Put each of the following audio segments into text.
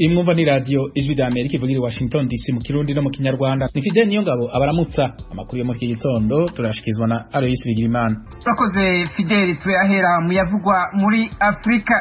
Iyi mwumva ni radio Ijwi rya Amerika ivugira i Washington DC mu Kirundi no mu Kinyarwanda. Ni Fidel Niyongabo abaramutsa. Amakuru yo muri iki gitondo turashikizwa na Alois Bigirimana. Urakoze Fidel, tuyahera mu yavugwa muri Afrika.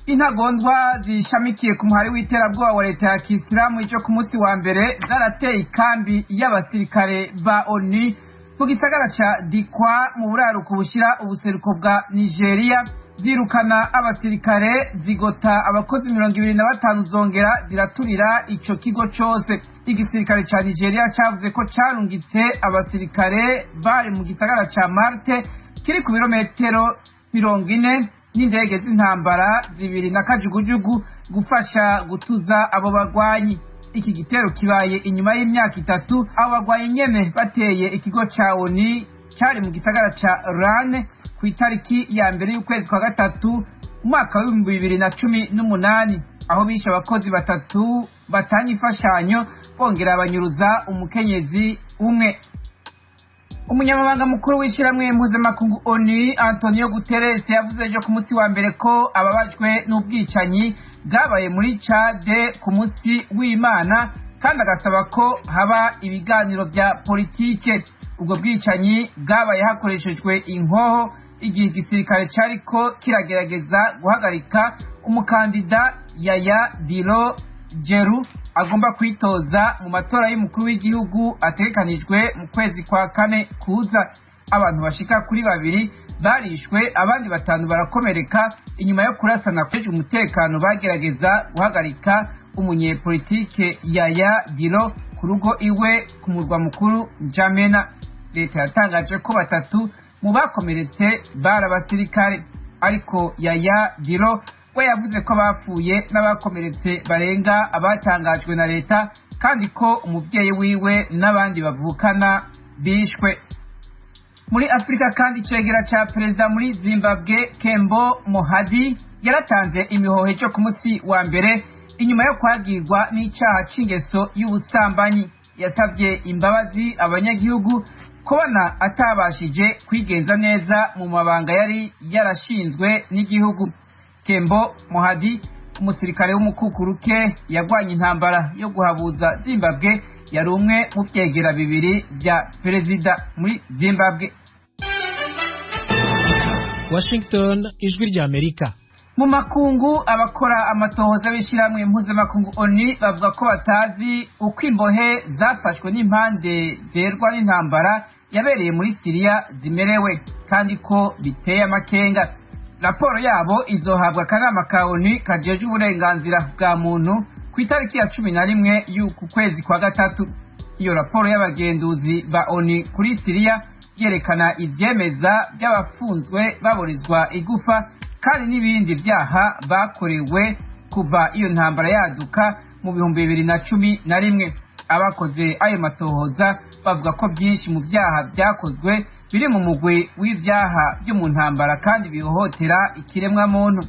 Intagondwa zishamikiye ku muhari w'iterabwoba wa leta ya Kisilamu ico ku munsi wa mbere zarateye ikambi y'abasirikare ba ONU mu gisagara ca Dikwa mu buraruko bushira ubuseruko bwa Nigeria, zirukana abasirikare, zigota abakozi 25, zongera ziraturira ico kigo cose. Igisirikare ca Nigeria cavuze ko carungitse abasirikare bari mu gisagara ca Marte kiri ku birometero 40 n'indege z'intambara zibiri na kajugujugu gufasha gutuza abo bagwanyi. Iki gitero kibaye inyuma y'imyaka 3 abo bagwanyi nyene bateye ikigo ca ONU cari mu gisagara ca Rane ku itariki ya mbere y'ukwezi kwa gatatu umwaka wa 2018, aho bishe abakozi batatu batanga imfashanyo bongera banyuruza umukenyezi umwe. Umunyamabanga mukuru w'ishyirahamwe mpuzamakungu ONU Antonio Guterres yavuze ejo ku munsi wa mbere ko ababajwe n'ubwicanyi bwabaye muri Chad ku munsi w'Imana, kandi agasaba ko haba ibiganiro vya politike. Ubwo bwicanyi bwabaye hakoreshejwe inkoho igihe igisirikare cariko kiragerageza guhagarika umukandida Yaya Dilo Jeru agomba kwitoza mu matora y'umukuru w'igihugu ategekanijwe mu kwezi kwa kane kuza. Abantu bashika kuri babiri barishwe, abandi batanu barakomereka inyuma yo kurasana kweje umutekano bagerageza guhagarika umunyepolitike Yaya Dilo ku rugo iwe ku murwa mukuru Njamena. Leta yatangaje ko batatu mu bakomeretse bari abasirikare, ariko Yaya Dilo we yavuze ko bapfuye n'abakomeretse barenga abatangajwe na leta, kandi ko umuvyeyi wiwe n'abandi bavukana bishwe. Muri Afrika kandi, icegera ca perezida muri Zimbabwe Kembo Mohadi yaratanze imihoho ejo ku munsi wa mbere inyuma yo kwagirwa n'icaha c'ingeso y'ubusambanyi. Yasavye imbabazi abanyagihugu kubona atabashije kwigenza neza mu mabanga yari yarashinzwe n'igihugu. Kembo Mohadi, umusirikare w'umukukuruke yagwanye intambara yo guhabuza Zimbabwe, yari umwe mu vyegera bibiri vya perezida muri Zimbabwe. Washington, Ijwi rya Amerika. Mu makungu, abakora amatohoza b'ishyirahamwe mpuzamakungu ONU bavuga ko batazi uko imbohe zafashwe n'impande zerwa n'intambara yabereye muri Siriya zimerewe, kandi ko biteye amakenga. Raporo yabo izohabwa akanama ka ONU kajejwe uburenganzira bwa muntu ku itariki ya 11 y'uku kwezi kwa gatatu. Iyo raporo y'abagenduzi ba ONU kuri Siriya yerekana ivyemeza by'abafunzwe baburizwa igufa kandi n'ibindi vyaha bakorewe kuva iyo ntambara yaduka mu 2011. Abakoze ayo matohoza bavuga ko byinshi mu vyaha vyakozwe biri mu mugwi w'ivyaha byo mu ntambara kandi bihohotera ikiremwa muntu.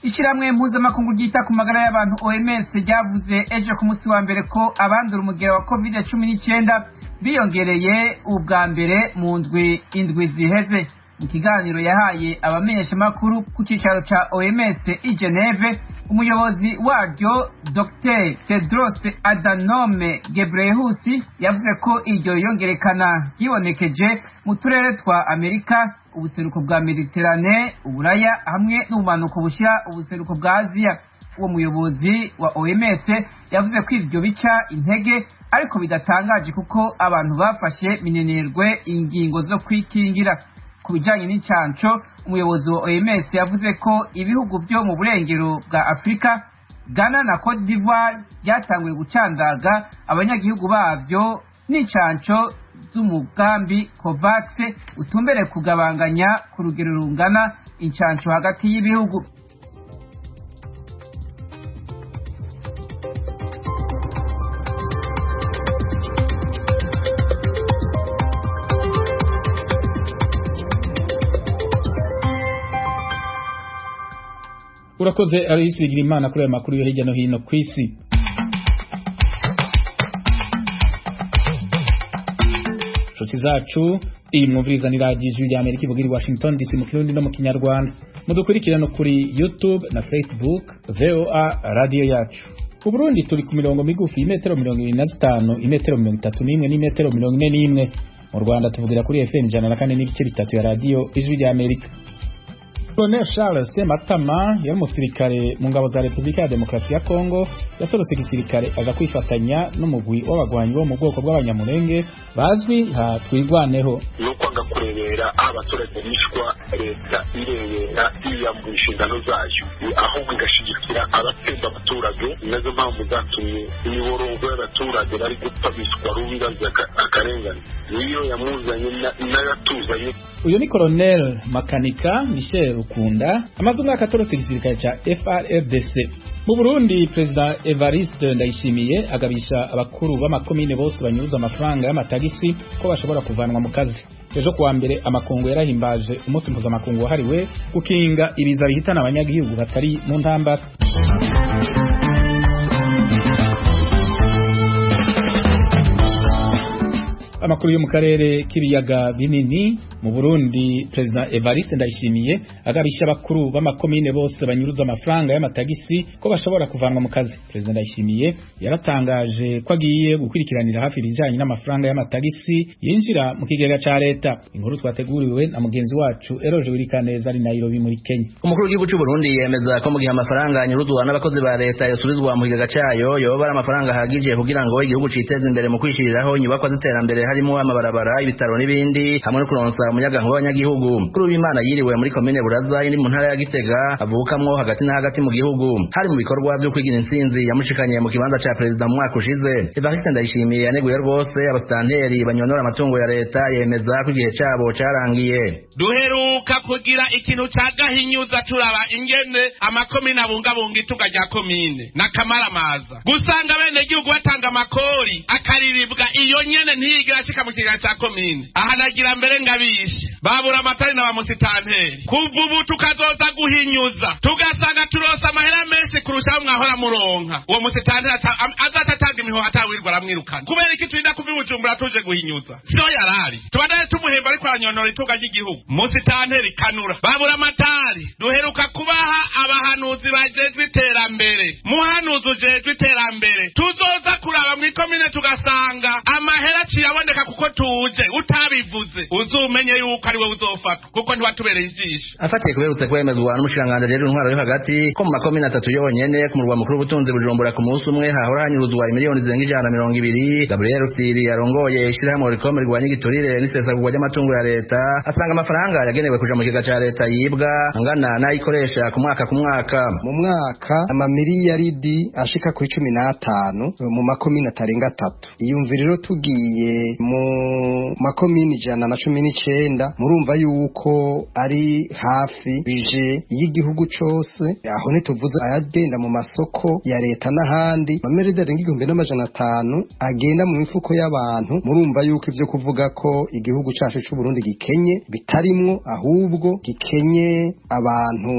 Ishyirahamwe mpuzamakungu ryita ku magara y'abantu OMS ryavuze ejo ku munsi wa mbere ko abandura umugera wa COVID-19 biyongereye ubwa mbere mu ndwi indwi ziheze. Mu kiganiro yahaye abamenyeshamakuru ku cicaro ca OMS i Geneve, umuyobozi waryo Dr Tedros Adhanom Ghebreyesus yavuze ko iryo yongerekana ryibonekeje mu turere twa Amerika, ubuseruko bwa Mediterane, Uburaya hamwe n'ubumanuko bushira ubuseruko bwa Aziya. Uwo muyobozi wa OMS yavuze ko ivyo bica intege ariko bidatangaje, kuko abantu bafashe minenerwe ingingo zo kwikingira. Ku bijanye n'incanco, umuyobozi wa OMS yavuze ko ibihugu vyo mu burengero bwa Afrika, Ghana na Cote d'Ivoire, byatanguye gucandaga abanyagihugu bavyo n'incanco z'umugambi COVAX utumbere kugabanganya ku rugero rungana incanco hagati y'ibihugu. Urakoze Alois Bigirimana kuri ayo makuru yo hirya no hino kw'isi. Nshuti zacu, iyi mwumviriza ni radiyo Ijwi rya Amerika ivugira i Washington DC mu Kirundi no mu Kinyarwanda. Mudukurikire no kuri YouTube na Facebook, VOA Radiyo Yacu. Mu Burundi turi ku mirongo migufi, imetero 25, imetero 31 n'imetero 41. Mu Rwanda tuvugira kuri FM 104.3 ya Radiyo Ijwi rya Amerika. Colonel Charles Sematama yari umusirikare mu ngabo za Repubulika ya Demokarasi ya Kongo, yatorotse igisirikare aza kwifatanya n'umugwi w'abagwanyi bo mu bwoko bw'Abanyamurenge bazwi nka Twigwaneho. Ni ukwanga kurebera aho abaturage bishwa, leta irebera, yiyambura inshingano zayo, ahubwo igashyigikira abatsemba abaturage. Nazo mpamvu zatumye imiborogo y'abaturage bari gupfa, bishwa rubi, bazira akarengane. Niyo yamuzanye, nayo atuzanye. Uyu ni Colonel Makanika Michel Rukunda, amaze umwaka atorotse igisirikare ca FARDC. Mu Burundi, Perezida Evariste Ndayishimiye agabisha abakuru b'amakomine bose banyuza amafaranga y'amatagisi ko bashobora kuvanwa mu kazi. Ejo kuwa mbere amakungu yarahimbaje umunsi mpuzamakungu wahariwe gukinga ibiza bihitana abanyagihugu batari mu ntambara. Amakuru yo mu karere k'ibiyaga binini: mu Burundi, Perezida Evariste Ndayishimiye agabisha abakuru b'amakomine bose banyuruza amafaranga y'amatagisi ko bashobora kuvanwa mu kazi. Perezida Ndayishimiye yaratangaje ko agiye gukurikiranira hafi ibijanye n'amafaranga y'amatagisi yinjira mu kigega ca leta. Inkuru twateguriwe na mugenzi wacu Eroje Wirikaneza ari Nairobi muri Kenya. Umukuru w'igihugu cy'u Burundi yemeza ko mu gihe amafaranga anyuruzwa n'abakozi ba leta yosubizwa mu kigega cayo, yoba ari amafaranga ahagije kugira ngo igihugu citeze imbere mu kwishiriraho inyubakwa z'iterambere, harimo amabarabara, ibitaro n'ibindi, hamwe no kuronsa umuyagankuba w'abanyagihugu. Kuri uyu Imana yiriwe muri komine Buraza iri mu ntara ya Gitega avukamwo, hagati na hagati mu gihugu, hari mu bikorwa vyo kwigira intsinzi yamushikanye mu kibanza ca perezida mu mwaka ushize. Evariste Ndayishimiye yaneguye rwose abasitanteri banyonora amatungo ya leta, yemeza ko igihe cabo carangiye. Duheruka kugira ikintu ca gahinyuza, turaba ingene amakomine abungabunga itunga rya komine n'akamaramaza, gusanga abenegihugu batanga amakori akariribwa iyo nyene, ntiyigera ashika mu kigega ca komine. Ahanagira mbere ngabishe babura amatari na ba musitanteri. Kuva ubu tukazoza guhinyuza, tugasanga turonse amahera menshi kurusha aho mwahora muronka, uwo musitanteri azaca atanga imihoho, atawirwa aramwirukana. Kubera iki turinda kuva i Bujumbura tuje guhinyuza? Siho yarari tubadaye tumuhemba, ariko aranyonora itunga ry'igihugu. Musitanteri kanura. Babura amatari, duheruka kubaha abahanuzi bajejwe iterambere. Muhanuzi ujejwe iterambere, tuzoza kuraba mw'ikomine tugasanga amahera aciye aboneka kuko tuje utabivuze, uzumenye yuko ari we uzofatwa, kuko ntiwatubereye ijisho. Afatiye kuberutse kwemezwa n'umushikiranganji ajejwe intwaro yo hagati ko mu makomine atatu yonyene ku murwa mukuru w'ubutunzi Bujumbura ku munsi umwe hahora hanyuruzwa imiliyoni zirenga 120, Gabriel Rusiri arongoye ishirahamwe Rikome rirwanya igiturire n'isesagurwa ry'amatungo ya leta asanga amafaranga yagenewe kuja mu kigega ca leta yibwa angana n'ayikoresha ku mwaka ku mwaka. Mu mwaka amamiliyaridi ashika kuri 15 mu makomine atarenga atatu. Iyumvire rero tugiye mu makomine 119, murumva yuko ari hafi bije y'igihugu cose. Aho ntituvuze ayagenda mu masoko ya leta n'ahandi. Amamiliyaridi arenga 1500 agenda mu mifuko y'abantu. Murumva yuko ivyo kuvuga ko igihugu cacu c'u Burundi gikenye bitarimwo, ahubwo gikenye abantu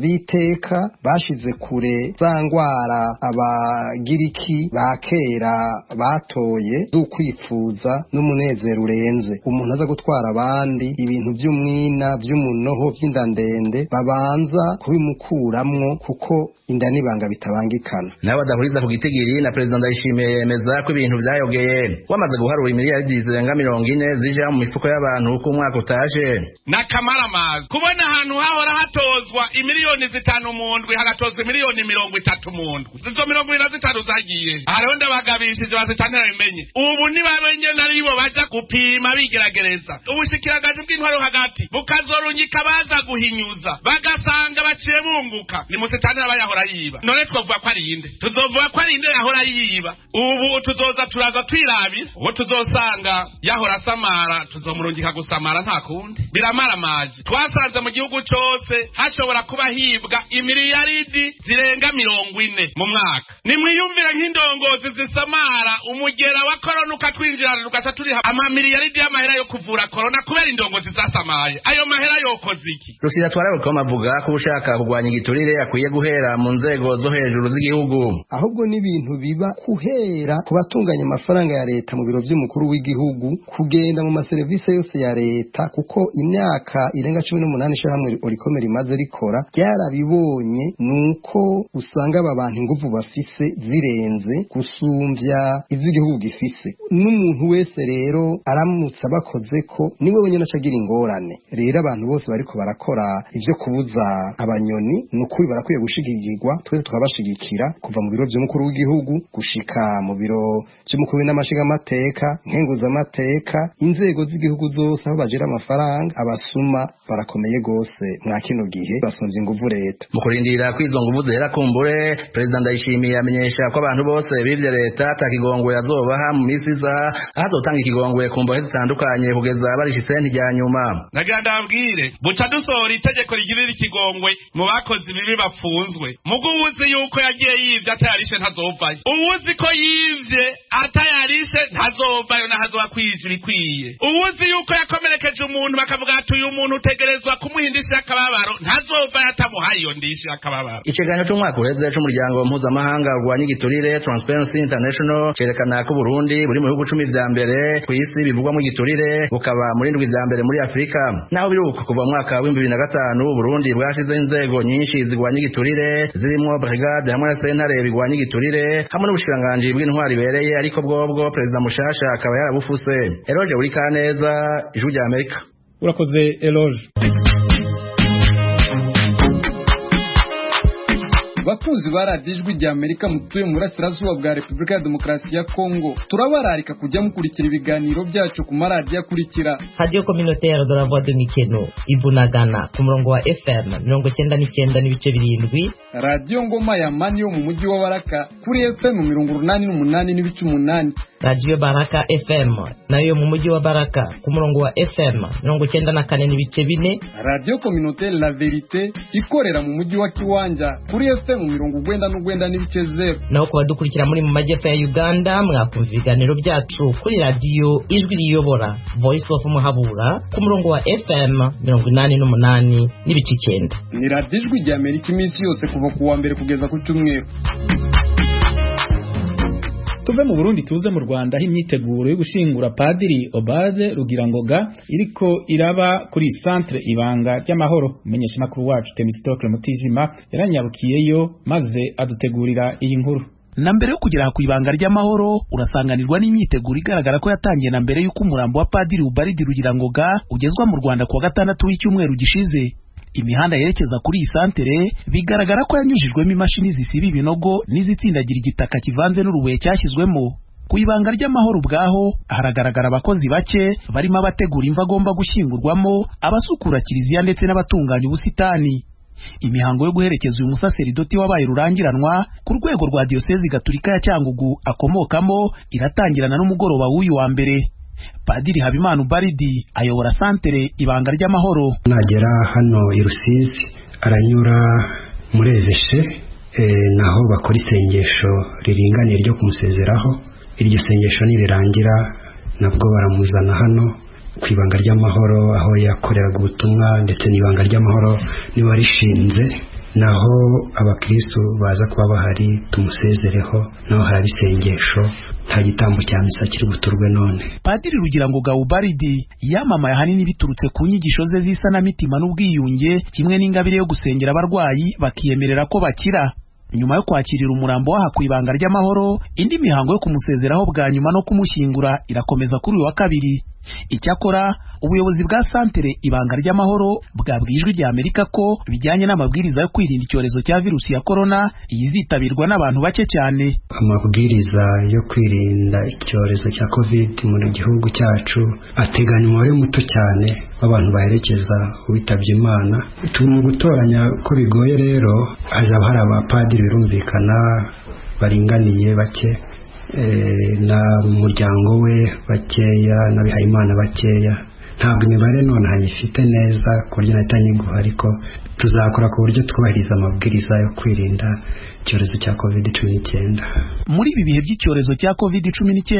b'iteka bashize kure za ngwara Abagiriki ba kera batoye z'ukwifuza n'umunezero urenze. Umuntu aza gutwara abandi, ibintu vy'umwina, vy'umunoho, vy'inda ndende babanza kubimukuramwo, kuko inda n'ibanga bitabangikana. Nawe adahuriza ku gitigiri na perezida Ndayishimiye yemeza ko ibintu vyayogeye, wamaze guharura imiliyaridi zirenga 40 zija mu mifuko y'abantu uko umwaka utaje. N'akamaramaza kubona ahantu hahora hatozwa imiliyoni 5 mu ndwi hagatozwa imiliyoni 30 mu ndwi. Izo 25 zagiye hariho. Ndabagabishije bazitantera bimenye ubu nibabenye naribo baja gupima bigeragereza. Ubushikiranganji bw'intwaro hagati bukazorungika baza guhinyuza, bagasanga baciye bunguka, ni musitantera bayahora yiba. None twovuga ko ari inde? Tuzovuga ko ari inde yahora yiba? Ubu tuzoza turaza twirabira uwo tuzosanga yahora asamara, tuzomurungika gusamara, nta kundi. Biramaramaje, twasanze mu gihugu cose hashobora kuba hibwa imiliyaridi zirenga 40 mu mwaka. Nimwiyumvire nk'indongozi zisamara, umugera wa korona ukatwinjira. tuzirana tugaca turiha amamiliyaridi y'amahera yo kuvura korona kubera indongozi zasamaye, ayo mahera yokoze iki? Rusira Twararukoma avuga ko ushaka kurwanya igiturire akwiye guhera mu nzego zo hejuru z'igihugu. Ahubwo n'ibintu biba kuhera ku batunganya amafaranga ya leta mu biro vy'umukuru w'igihugu, kugenda mu maserivisi yose ya leta, kuko imyaka irenga 18 ishyirahamwe Orikome rimaze rikora ryarabibonye, nuko usanga aba bantu inguvu bafise zirenze gusumvya iz'igihugu gifise. N'umuntu wese rero aramutse abakoze ko niwe wenyine acagira ingorane. Rero abantu bose bariko barakora ivyo kubuza abanyoni nukuri barakwiye gushigikirwa, twese tukabashigikira kuva mu biro vy'umukuru w'igihugu gushika mu biro vy'umukuru w'inamashingamateka, nkenguzamateka, inzego z'igihugu zose aho bajera amafaranga. Abasuma barakomeye gose mwa kino gihe, basumvye inguvu leta. Mu kurindira ko izo nguvu zihera kumbure, Perezida Ndayishimiye amenyesha ko abantu bose bivye leta atakigongwe azobaha mu misi iza, aho azotanga ikigongwe ku mbohe zitandukanye kugeza barishe isenti rya nyuma. Nagira ndabwire, buca dusohora itegeko rigirira ikigongwe mu bakoze ibibi bafunzwe. Mugu uwuzi yuko yagiye yivye atayarishe ntazovayo, uwuzi ko yivye atayarishe ntazovayo nahazoba kwije ibikwiye, uwuzi yuko yakomerekeje umuntu bakavuga ati uyu muntu utegerezwa kumuha indishyi y'akababaro ntazovayo atamuhaye iyo ndishyi y'akababaro. Ikiganiro c'umwaka uheze c'umuryango mpuzamahanga urwanya igiturire Transparency International cerekana ko Burundi buri mu bihugu 10 vya mbere kw'isi bivugwamo igiturire, bukaba muri 7 vya mbere muri Afrika. Naho biruko kuva mu mwaka wa 2005 Burundi bwashize inzego nyinshi zigwanya igiturire zirimwo brigade hamwe na sentare bigwanya igiturire hamwe n'ubushikiranganji bw'intwari ibereye, ariko bwobwo Perezida Mushasha akaba yarabufuse. Eloge Burikaneza, Ijwi rya Amerika. Urakoze Eloge. Bakunzi ba radiyo Ijwi rya Amerika mutuye mu burasirazuba bwa Repubulika ya Demokarasi ya Kongo, turabararika kujya mukurikira ibiganiro byacu ku maradiyo akurikira: Radio Communautaire de la Voix de Mikeno Ibunagana ku murongo wa FM 99.7, Radiyo Ngoma ya Mani yo mu mujyi wa Baraka kuri FM 88.8, Radio Baraka FM nayo mu mujyi wa Baraka ku murongo wa FM 94.4, Radio Communautaire la Verite ikorera mu mujyi wa Kiwanja kuri FM 99.0. Naho ku badukurikira muri mu majyepfo ya Uganda, mwakumva ibiganiro byacu kuri radiyo Ijwi Riyobora Voice of Muhabura ku murongo wa FM 88.9. Ni radiyo Ijwi rya Amerika iminsi yose kuva ku wa mbere kugeza ku cyumweru. Tuve mu Burundi tuze mu Rwanda, aho imyiteguro yo gushingura Padiri Obade Rugirangoga iriko iraba kuri centre Ibanga ry'Amahoro. Umumenyeshamakuru wacu Temistocle Mutijima yaranyarukiyeyo maze adutegurira iyi nkuru. Na mbere yo kugera ku Ibanga ry'Amahoro urasanganirwa n'imyiteguro igaragara ko yatangiye na mbere y'uko umurambo wa Padiri Ubaridi Rugirangoga ugezwa mu Rwanda kuwa gatandatu w'icyumweru gishize. Imihanda yerekeza kuri iyi santere bigaragara ko yanyujijwemo imashini zisiba ibinogo n'izitsindagira igitaka kivanze n'urubuye cyashyizwemo. Ku Ibanga ry'Amahoro ubwaho haragaragara abakozi bake barimo abategura imva agomba gushyingurwamo, abasukura kiliziya ndetse n'abatunganya ubusitani. Imihango yo guherekeza uyu musaseridoti wabaye rurangiranwa ku rwego rwa diyosezi gatulika ya Cyangugu akomokamo iratangirana n'umugoroba w'uyu wa mbere. Padiri Habimana Ubaridi ayobora santere Ibanga ry'Amahoro. Nagera hano i Rusizi aranyura muri Eveshe, naho bakora isengesho riringaniye ryo kumusezeraho. Iryo sengesho nirirangira nabwo baramuzana hano ku Ibanga ry'Amahoro aho yakoreraga ubutumwa, ndetse n'Ibanga ry'Amahoro niba rishinze, naho abakristo baza kuba bahari tumusezereho, naho haraba isengesho, nta gitambo cya misa kiri buturwe none. Padiri Rugirangoga Ubaridi yamamaye ahanini biturutse ku nyigisho ze z'isanamitima n'ubwiyunge, kimwe n'ingabire yo gusengera abarwayi bakiyemerera ko bakira. Nyuma yo kwakirira umurambo w'aha ku Ibanga ry'Amahoro, indi mihango yo kumusezeraho bwa nyuma no kumushyingura irakomeza kuri uyu wa kabiri. Icyakora ubuyobozi bwa santere Ibanga ry'Amahoro bwabwiye Ijwi rya Amerika ko bijyanye n'amabwiriza yo kwirinda icyorezo cya virusi ya korona yizitabirwa n'abantu bake cyane. Amabwiriza yo kwirinda icyorezo cya covid mu gihugu cyacu ateganya umubare muto cyane w'abantu baherekeza uwitabye Imana. Mu gutoranya ko bigoye rero, hazaba hari abapadiri birumvikana baringaniye bake, na muryango we bakeya, n'abihayimana bakeya. Ntabwo imibare none hayifite neza ku buryo nahita nyiguha, ariko Tuzakora ku buryo twubahiriza amabwiriza yo kwirinda icyorezo cya COVID-19. Muri ibi bihe by'icyorezo cya COVID-19,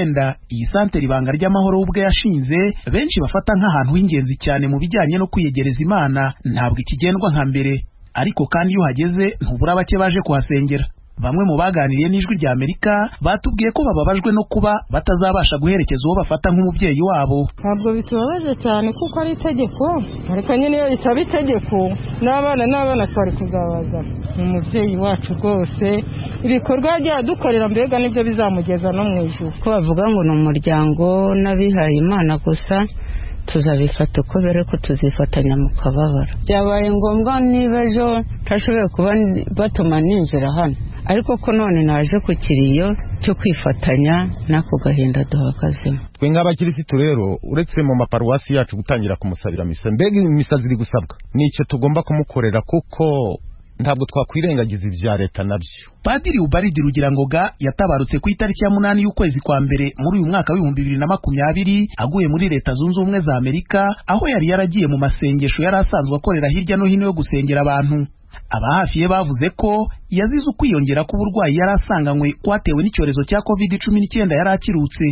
iyi santere Ibanga ry'Amahoro ubwe yashinze, benshi bafata nk'ahantu h'ingenzi cyane mu bijyanye no kwiyegereza Imana, ntabwo ikigendwa nka mbere. Ariko kandi iyo uhageze ntubura bake baje kuhasengera. Bamwe mu baganiriye n'Ijwi rya Amerika batubwiye ko bababajwe no kuba batazabasha guherekeza uwo bafata nk'umubyeyi wabo. Ntabwo bitubabaje cyane kuko ari itegeko, ariko nyine iyo ritaba itegeko n'abana twari kuzabazana. Ni umubyeyi wacu rwose, ibikorwa yagiye adukorera mbega nibyo bizamugeza no mu ijuru. Ko bavuga ngo ni umuryango n'abihaye Imana gusa, tuzabifata uko bere ko tuzifatanya mu kababaro. Byabaye ngombwa niba ejo ntashoboye kuba batuma ninjira hano, ariko ko none naje ku kiriyo cyo kwifatanya n'ako gahinda duhagazemo. Twe nk'abakirisitu rero, uretse mu maparuwasi yacu gutangira kumusabira misa, mbega misa ziri gusabwa, nicyo tugomba kumukorera kuko ntabwo twakwirengagiza ibya leta nabyo. Padiri Ubaridi Rugirangoga yatabarutse ku itariki ya 8 y'ukwezi kwa mbere muri uyu mwaka w'2020 aguye muri Leta Zunze Ubumwe za Amerika, aho yari yaragiye mu masengesho yari asanzwe akorera hirya no hino yo gusengera abantu. Aba hafi ye bavuze ko yazize ukwiyongera k'uburwayi yari asanganywe kwatewe n'icyorezo cya COVID-19 yari akirutse.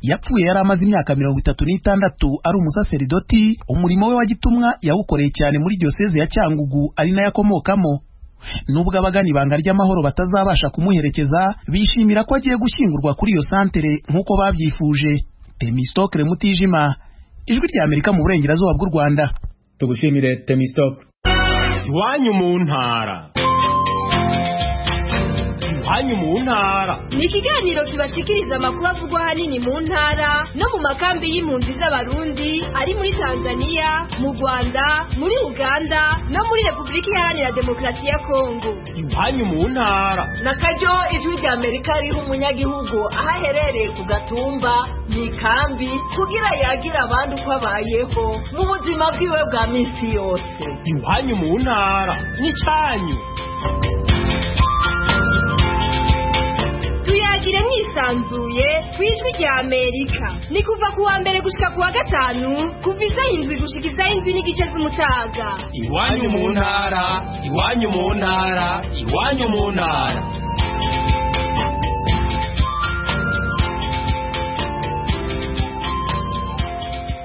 Yapfuye yari amaze imyaka 36 ari umusaseridoti. Umurimo we wa gitumwa yawukoreye cyane muri diyoseze ya Cyangugu ari nayo akomokamo. Nubwo abagana Ibanga ry'Amahoro batazabasha kumuherekeza, bishimira ko agiye gushyingurwa kuri iyo santere nk'uko babyifuje. Temistokle Mutijima, Ijwi rya Amerika mu burengerazuba bw'u Rwanda. Tugushimire Temistokle. Iwanyu mu ntara. Iwanyu mu ntara ni ikiganiro kibashikiriza amakuru avugwa ahanini mu ntara no mu makambi y'impunzi z'Abarundi ari muri Tanzania, mu Rwanda, muri Uganda no muri Repubulika Iharanira Demokarasi ya Kongo. Iwanyu mu ntara na karyo Ijwi rya Amerika riha umunyagihugu aho aherereye ku Gatumba mu ikambi kugira yagira abandi uko abayeho mu buzima bwiwe bwa minsi yose. Iwanyu mu ntara n'icyanyu. Tuyagire mwisanzuye ku Ijwi rya Amerika. Ni kuva ku wa mbere gushika ku wa gatanu, kuva isaha 7 gushika isaha 7:30 z'umutaga. Iwanyu mu ntara, iwanyu mu ntara, iwanyu mu ntara.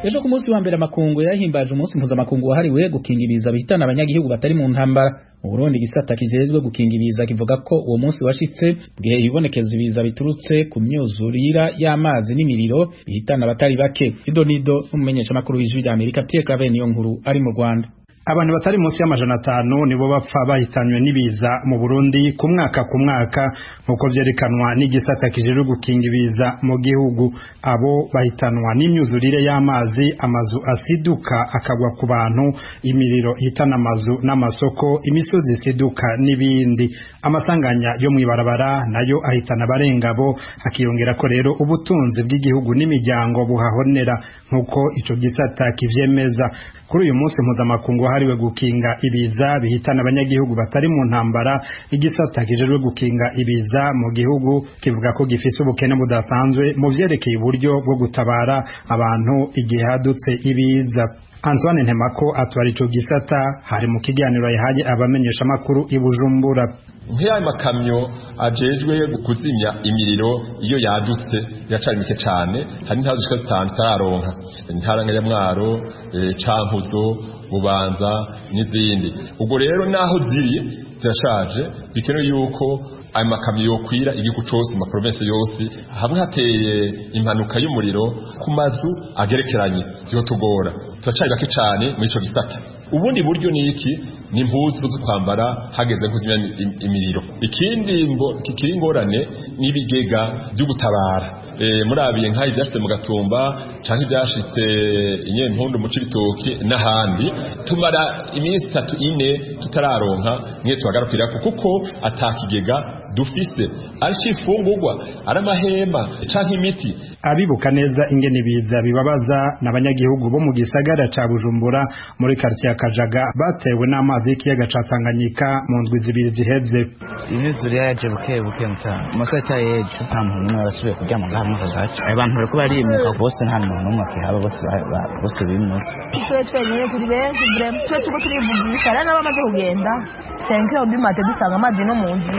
Ejo ku munsi wa mbere amakungu yahimbaje umunsi mpuzamakungu wahariwe gukinga ibiza bihitana abanyagihugu batari mu ntambara. Mu Burundi igisata kijejwe gukinga ibiza kivuga ko uwo munsi washitse gihe ibonekeza ibiza biturutse ku myuzurira y'amazi n'imiriro bihitana abatari bake. Idonido n'umumenyesha makuru w'Ijwi rya Amerika Pierre Claver niyo nkuru ari mu Rwanda. Abantu batari munsi y'500 nibo bapfa bahitanywe n'ibiza mu Burundi ku mwaka ku mwaka, nkuko vyerekanwa n'igisata kijejwe gukinga ibiza mu gihugu. Abo bahitanwa n'imyuzurire y'amazi, amazu asiduka akagwa ku bantu, imiriro ihitana amazu n'amasoko, imisozi isiduka n'ibindi. Amasanganya yo mw'ibarabara nayo ahitana abarengabo, hakiyongera ko rero ubutunzi bw'igihugu n'imiryango buhahonera, nkuko ico gisata kivyemeza. Kuri uyu munsi mpuzamakungu wahariwe gukinga ibiza bihitana abanyagihugu batari mu ntambara, igisata kijejwe gukinga ibiza mu gihugu kivuga ko gifise ubukene budasanzwe mu vyerekeye uburyo bwo gutabara abantu igihe hadutse ibiza. Antoine Ntemako atwara ico gisata, hari mu kiganiro yahaye abamenyeshamakuru i Bujumbura. Nk'ayo makamyo ajejwe kuzimya imiriro iyo yadutse iracari mike cane, hari intara zishika 5 zitararonka, intara nka ya Mwaro, Cankuzo, Bubanza n'izindi. Ubwo rero naho ziri zirashaje, bikenewe yuko ayo makamyo yokwira igihugu cose mu maprovinsi yose, hamwe hateye impanuka y'umuriro ku mazu agerekeranye vyotugora. Turacari bake cane muri ico gisata. Ubundi buryo ni iki? Ni impuzu zo kwambara hageze kuzimya imiriro. Ikindi kikiri ingorane ni ibigega byo gutabara. Murabiye nk'aho ivyashitse mu Gatumba canke ivyashitse Inyempundu mu Cibitoki n'ahandi, tumara iminsi 3 4 tutararonka mwe tuhagarukirako kuko atakigega dufise, ari cifungurwa, ari amahema canke imiti. Abibuka neza ingene ibiza bibabaza n'abanyagihugu bo mu gisagara ca Bujumbura muri quartier ya Kajaga batewe n'amazi y'ikiyaga ca Tanganyika mu ndwi zibiri ziheze. Imyuzure yaje buke buke mutana amasaha y'ejo nta muntu n'umwe arasubiye kuryama ngaha muri aka gace. Abantu bariko barimuka bose, nta muntu n'umwe akihaba, bose bimutse. Twe twenyine turi benshi vraiment, twe turiko turivugisha rero n'abamaze kugenda 5h du matin dusanga amazi no mu nzu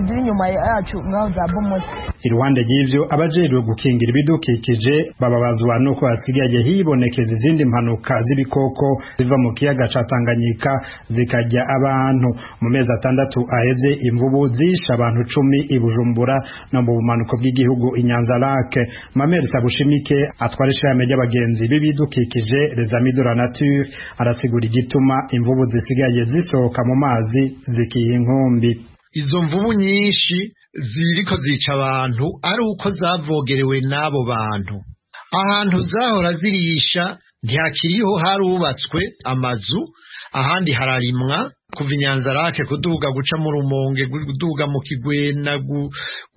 ziri inyuma yacu ngaho zabomotse. Iruhande y'ivyo, abajejwe gukingira ibidukikije bababazwa nuko hasigaye hibonekeza izindi mpanuka z'ibikoko ziva mu kiyaga ca Tanganyika zikarya abantu. Mu mezi 6 aheze, imvubu zishe abantu 10 i Bujumbura no mu bumanuko bw'igihugu i Nyanza-Lac. Mameri Sabushimike atwara ishirahamwe ry'abagenzi b'ibidukikije Les Amis de la Nature arasigura igituma imvubu zisigaye zisohoka mu mazi zikiha inkumbi. Izo mvubu nyinshi ziriko zica abantu ari uko zavogerewe n'abo bantu. Ahantu zahora zirisha ntihakiriho, harubatswe amazu, ahandi hararimwa. Kuva Inyanzarake kuduga guca mu Rumonge, kuduga mu Kigwena,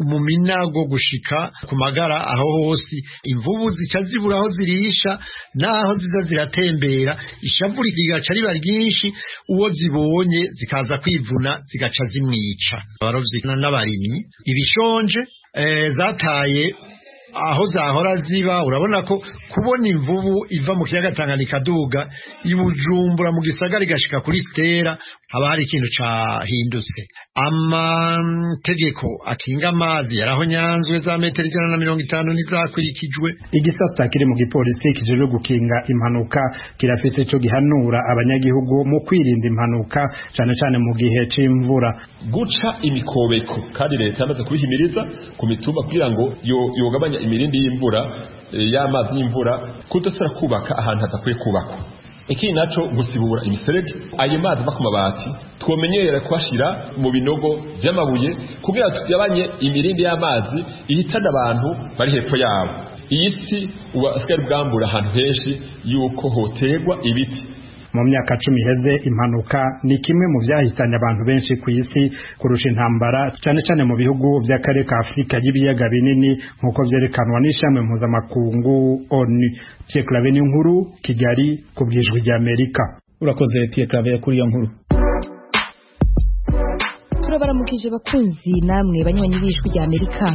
mu Minago, gushika ku Magara, aho hose imvubu zica zibura aho zirisha naho ziza ziratembera, ishavu rigaca riba ryinshi, uwo zibonye zikaza kwivuna zigaca zimwica. Abarovyi n'abarimyi ibishonje zataye aho zahora ziba. Urabona ko kubona imvubu iva mu kiyaga Tanganyika duga ibujumbura mu gisagara igashika kuri Stera, haba hari ikintu cahindutse. Amategeko akinga amazi yarahonyanzwe, za metero 150 ntizakurikijwe. Igisata kiri mu gipolisi kijejwe gukinga impanuka kirafise ico gihanura abanyagihugu mu kwirinda impanuka, cane cane mu gihe c'imvura. Guca imikobeko, kandi leta yamaze kubihimiriza ku mitumba kugira ngo yogabanya imirindi y'imvura, y'amazi y'imvura, kudasubira kubaka ahantu hadakwiye kubakwa. Ikindi naco, gusibura imiserege, ayo mazi ava ku mabati twomenyerera kuhashira mu binogo vy'amabuye kugira tugabanye imirindi y'amazi ihitana abantu bari hepfo yabo. Iyi si ubu asigaye bwambura ahantu henshi yuko hoterwa ibiti. Mu myaka 10 iheze, impanuka ni kimwe mu vyahitanye abantu benshi ku isi kurusha intambara, cane cane mu bihugu vy'akarere ka Afrika y'ibiyaga binini, nk'uko vyerekanwa n'ishami mpuzamakungu ONU. Pierre Claver Niyonkuru, Kigali, ku bw'Ijwi ry'Amerika. Urakoze Pierre Claver kuri iyo nkuru. Turabaramukije bakunzi namwe banywanyi b'Ijwi ry'Amerika.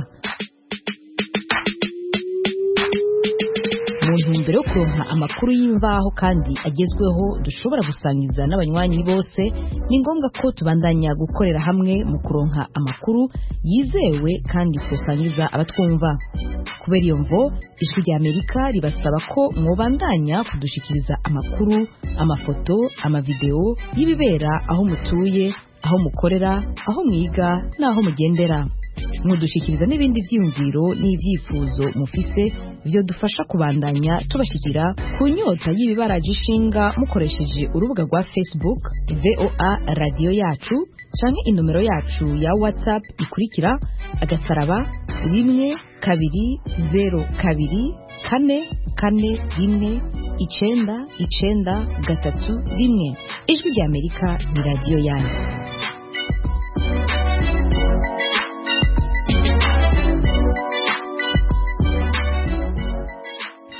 Mu ntumbero yo kuronka amakuru y'imvaho kandi agezweho dushobora gusangiza n'abanywanyi bose, ni ngombwa ko tubandanya gukorera hamwe mu kuronka amakuru yizewe kandi twosangiza abatwumva. Kubera iyo mvo, Ijwi ry'Amerika ribasaba ko mwobandanya kudushikiriza amakuru, amafoto, amavideo y'ibibera aho mutuye, aho mukorera, aho mwiga n'aho mugendera. Mudushikiriza n'ibindi vyiyumviro n'ivyifuzo mufise vyo dufasha kubandanya tubashikira ku nyota y'ibibaraje ishinga mukoresheje urubuga rwa Facebook VOA radio yacu canke inomero yacu ya WhatsApp ikurikira agasaraba 1 2 0 2 4 4 1 9 9 3 1. Ijwi ry'Amerika ni radiyo yanyu.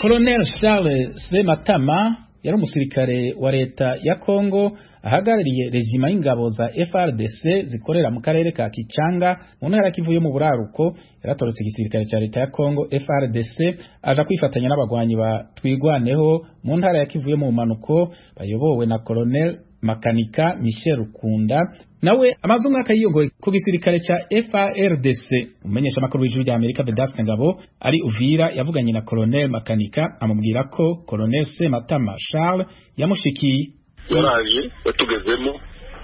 Colonel Charles Sematama yari umusirikare wa leta ya Kongo ahagarariye rejima y'ingabo za FRDC zikorera mu karere ka Kichanga mu ntara Kivu yo mu buraruko. Yaratorotse igisirikare ca leta ya Kongo FRDC aja kwifatanya n'abagwanyi ba Twigwaneho mu ntara ya Kivu yo mu manuko bayobowe na Colonel Makanika Michel Rukunda, nawe amaze umwaka yiyongoye ku gisirikare ca FARDC. Umenyesha makuru w'Ijwi rya Amerika Vedaste Ngabo ari Uvira yavuganye na Colonel Makanika amubwira ko Colonel Sematama Charles yamushikiye. Yaraje yatugezemo,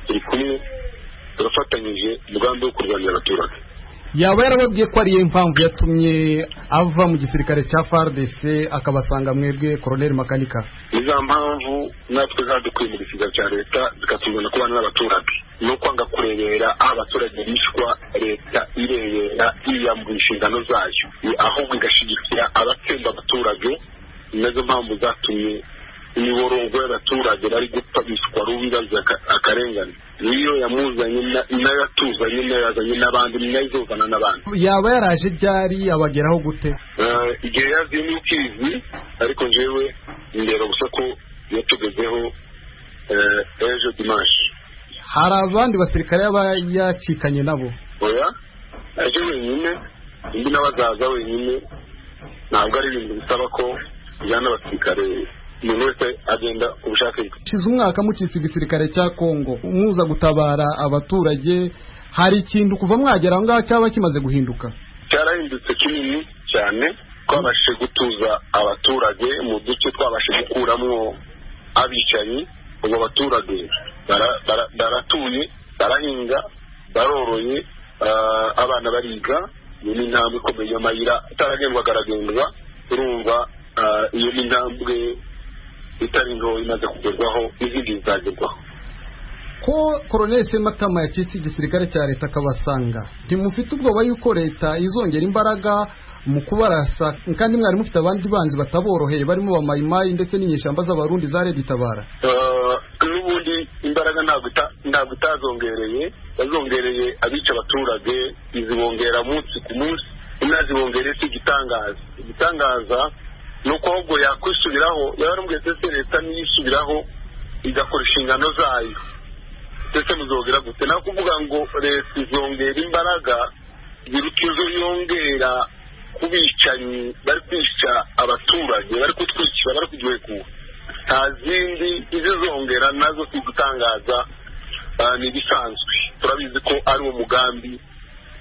turi kumwe, turafatanyije umugambi wo kurwanira abaturage. Yaba yarababwiye ko ariyo mpamvu yatumye ava mu gisirikare cya FARDC akabasanga mwebwe, Colonel Makanika? Ni za mpamvu natwe zadukwiye mu gisirikare cya leta zikatuzana kubana n'abaturage, ni ukwanga kurebera aho abaturage bishwa leta irebera yiyambura inshingano zayo, ahubwo igashigikira abatsemba abaturage. Nazo mpamvu zatumye imiborogo y'abaturage bari gupfa bishwa rubi bazira akarengane, Niyo yamuzanye, nayo yatuzanye, nayo yazanye n'abandi, nayo izozana n'abandi. Yaba yaraje ryari, abageraho gute? Igihe yaziye ni ukizi, ariko njyewe ndeba gusa ko yatugezeho ejo dimanche. Hari abandi basirikare yaba yacikanye nabo? Oya, aje wenyine, undi nawe azaza wenyine. Ntabwo ari ibintu bisaba ko ujyana abasirikare, umuntu wese agenda ku bushake bwe. Shize umwaka mucitse igisirikare cya Kongo, muza gutabara abaturage, hari ikintu kuva mwagera aho ngaho cyaba kimaze guhinduka? Cyarahindutse kinini cyane. Twabashije gutuza abaturage mu duce, twabashije gukuramwo abicanyi. Ubu abaturage baratuye, barahinga, baroroye, abana bariga. Iyo ni intambwe ikomeye. Amayira ataragendwaga aragendwa. Urumva iyo ni intambwe itari nto imaze kugerwaho, n'izindi zizagerwaho. Ko Colonel Sematama yacitse igisirikare cya leta akabasanga, ntimufite ubwoba yuko leta izongera imbaraga mu kubarasa, kandi mwari mufite abandi banzi bataboroheye barimo ba Mayimayi ndetse n'inyeshyamba z'Abarundi za Red Tabara? N'ubundi imbaraga ntabwo itazongereye, bazongereye abica abaturage, izibongera munsi ku munsi, inazibongereye si igitangaza. Igitangaza ni uko ahubwo yakwisubiraho, yaba se leta niyisubiraho igakora inshingano zayo, ndetse muzongera gute? Naho kuvuga ngo leta izongera imbaraga ziruta izo yongera ku bicanyi bari kwica abaturage, bari kutwicira, bari kuduhekura, nta zindi izizongera nazo si gutangaza, ni ibisanzwe. Turabizi ko ari uwo mugambi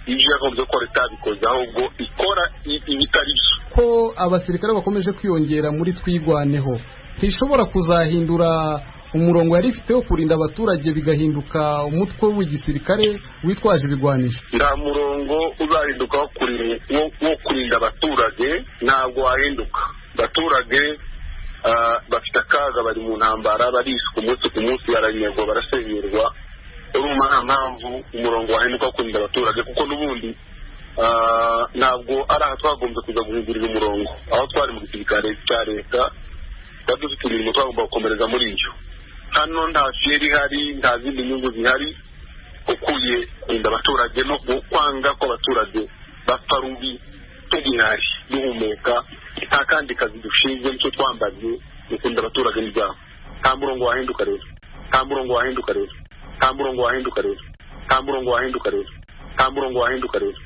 ibyo yagombye ko leta yabikoze, ahubwo ikora ibitari byo. Ko abasirikare bakomeje kwiyongera muri Twigwaneho, ntishobora kuzahindura umurongo yari ifite wo kurinda abaturage bigahinduka umutwe w'igisirikare witwaje ibigwanisho? Nta murongo uzahinduka wo kurinda abaturage, ntabwo wahinduka. Abaturage bafite akaga, bari mu ntambara, barishwe umunsi ku munsi, baranyagwa, barasenyerwa. Urumva nta mpamvu umurongo wahinduka wo kurinda abaturage, kuko n'ubundi ntabwo ari aha twagombye kuza guhindurira umurongo. Aho twari mu gisirikare cya leta twari dufite imirimo twagomba gukomereza muri iyo. Hano nta fiyeri ihari, nta zindi nyungu zihari ukuye kurinda abaturage no kwanga ko abaturage bapfa rubi tugihari duhumeka. Nta kandi kazi dushinzwe, nicyo twambaye, ni ukurinda abaturage n'ibyabo. Nta murongo wahinduka rero, nta murongo wahinduka rero, nta murongo wahinduka rero, nta murongo wahinduka rero, nta murongo wahinduka rero.